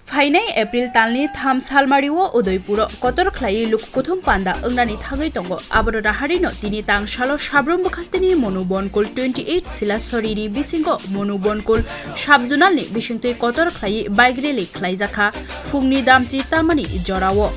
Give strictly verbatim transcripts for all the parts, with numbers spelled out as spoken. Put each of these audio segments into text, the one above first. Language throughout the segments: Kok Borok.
Phainai April talni tham salmario Udaipuro kotor khlaiwi luku kuthum panda wngnani thangwi tongo. Aboro raharino tini tang salo Sabrum Bwkhasteni Monu Bonkol twenty eight Silasorini bisingo Monu Bonkol sub-zonalni bisingtwi kotor khlaiwi bike rally khlaijakha phungni damchi tamani jorao.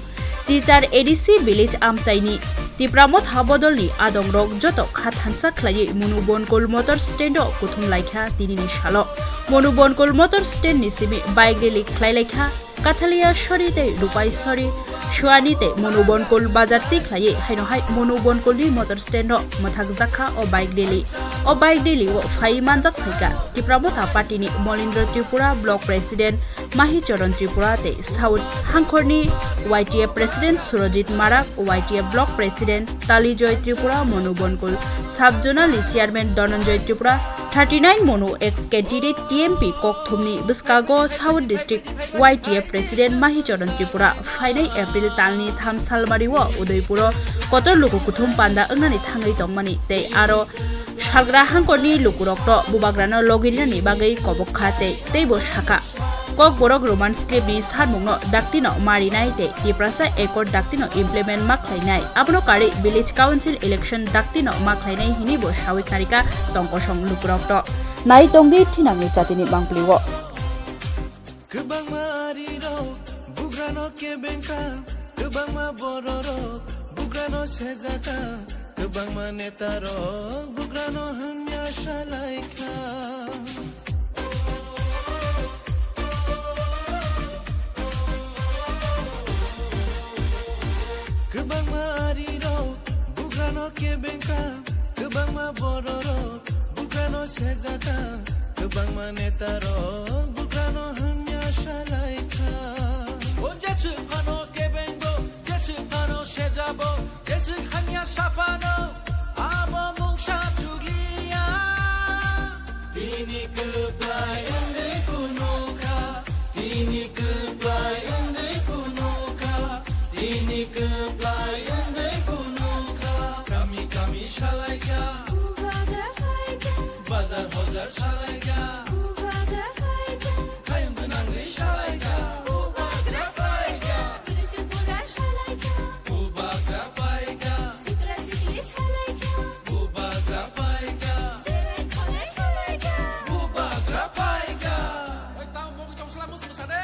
Chichar A D C village amchaini Tipra Motha bodolni adongrok joto kha thansa khlaiwi Monu Bonkol motor stand-o kuthum laikha tinini salo. Monu Bonkol motor stand-ni simi bike rally khlai laikha. Kathalia sori tei Rupai sori, Suani tei Monu Bonkol bazar twi khlaiwi haino hai Monu Bonkolni motor stand-o mwthakjakha o bike rally. O bike rally-o phai manjak phaikha Tipra Motha party-ni Molindra Tripura, block president Mahi Charan Tripura tei South Hangkhorni Y T F president Surajit Marak, Y T F block president Talijoy Tripura, Monu Bonkol sub-zonalni chairman Dhananjay Tripura, thirty nine Monu ex candidate T M P kokthumni bwskango South district Y T F president Mahi Charan Tripura phainai April talni tham salmario Udaipuro kotor luku kuthum panda wngnani thangwi tongmani tei aro salgra hangkorni lukurokno bubagrano logirinani bagwi kobok kha tei teibo sakha. Kokborok Roman script-ni sarmungno daktino marinai tei Tiprasa Accord daktino implement ma khlainai. Abono karwi village council election daktino ma khlainai hinwibo sawi khnarikha tongkosong lukurokno. Nai tongdi thinangni chatini mangpili-o. Kwbangma arirok bugrano kebengkha, kwbangma bororok bugrano sejaka, kwbangma netarok bugrano hamya salaikha. Kwbangma arirok bugrano kebengkha, kwbangma bororok bugrano sejaka, kwbangma netarok bugrano hamya salaikha. O jeswk phano kebengbo, jeswk phano sejabo, jeswk hamya saphano, abo mungsa chugliya. Tini kwplai wngwi phunukha, tini kwplai wngwi phunukha, tini kwplai wngwi phunukha. Kami kami salaikha, bazar hojar salaikha, khayung gwnangwi salaikha. Bubagra phaikha. Sikla sikli salaikha. Bubagra phaikha. Jerai khonai salaikha. Bubagra phaikha. Oi, tamo mogwi tong sala mus musa de.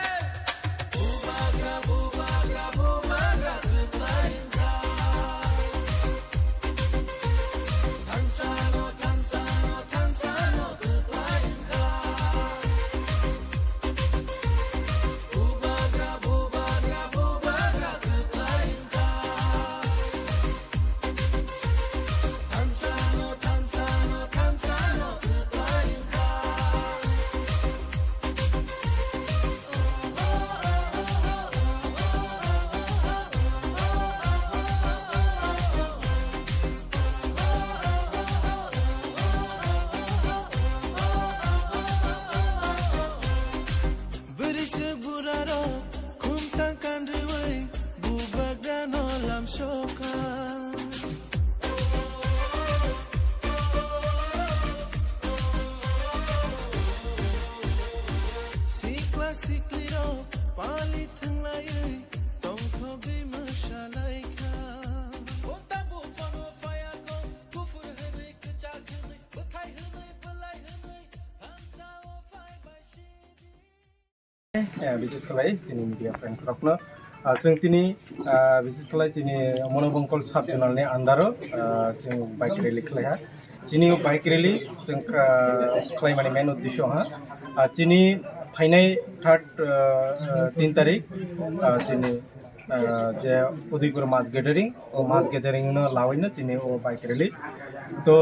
Bubagra, bubagra, bubagra kwplai wngkha. Thansano, thansano, thansano kwplai wngkha. Bubagra, bubagra, bubagra kwplai wngkha. Bwrwi se burarok khumtang kanrwi bubagrano lamsokha. Sikla siklirok pali thwnglaiwi tongthogwi mwsalaikha. Bo tabuk bono phaiya kho, kuphur hwnwi, kwchak hwnwi, bwthai hwnwi, bwlai hwnwi, thamsao phai bai sidi. Eh, bises khlai chini media friends rokno. Ah, chwng tini, ah, bises khlai chini Monobongkol sub zonal ni under o, ah, chwng bike rally khlai ha. Chini bike rally chwng, ah, khlai mani main uddesho ha. Ah, chini phainai third, ah, ah, tin tarik, ah, chini, ah, je Udaipur mass gathering, o mass gathering no lawino chini o bike rally. To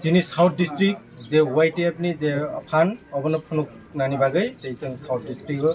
chini South District je Y T F ni je phan obono phunuk nani bagwi tei chwng South District o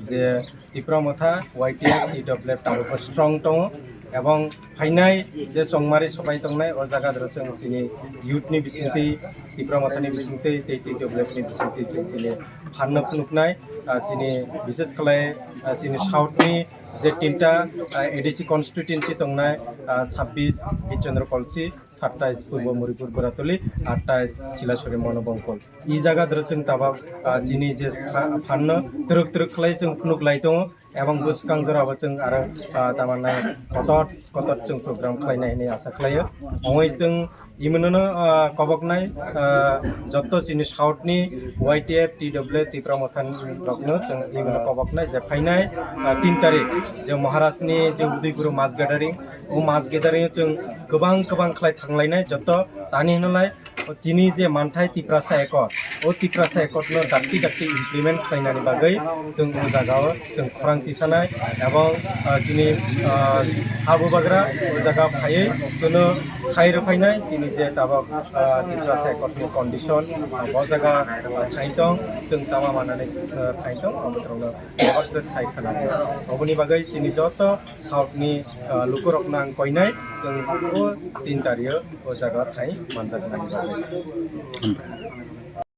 je Tipra Motha Y T F T W F tabukbo strong tongo, ebong phainai je chongmari sobai tongnai o jaga doro chwng chini youth ni bisingtwi, Tipra Motha ni bisingtwi tei T W F ni bisingtwi chwng chini phanno phunuknai, ah, chini bishes khlai, ah, chini South ni je tinta, ah, A D C constituency tongnai, ah, sabbish Bichandra Kolsi, sattais Purbo Muripur Boratoli, attais Silasori Monobongkol. I jaga doro chwng tabuk, ah, chini je pha-, phanno twrwk twrwk khlai chwng phunuk lai tongo, ebong bwskang jora bo chwng aro, ah, tamo nai kotor kotor chwng program khlainai hinwi asa khlaio. Ongwi chwng imwnono, ah, koboknai, ah, jotto chini South ni Y T F, T W F, Tipra Motha rokno chwng imwno koboknai je phainai, ah, tin tarik je Maharaj ni je Udaipur mass gathering, o mass gathering o chwng kwbang kwbang khlai thanglainai jotto tani hinolai o chini je manthai Tiprasa Accord, o Tiprasa Accord no dakti dakti implement khlainani bagwi chwng o jaga o chwng khorang tisanai, ebong, ah, chini, ah, habubagra o jaga phaiwi chwngno sai rwphainai chini je tabuk, ah, Tiprasa Accord ni condition, ah, bo jaga, ah, thai tong, chwng tama manani, ah, thai tong, abo borokno kebak khe sai khana. Oboni bagwi chini joto South ni, ah, lukurokno ang koinai, chwng o tin tario o jaga thai manjaknani bagwi.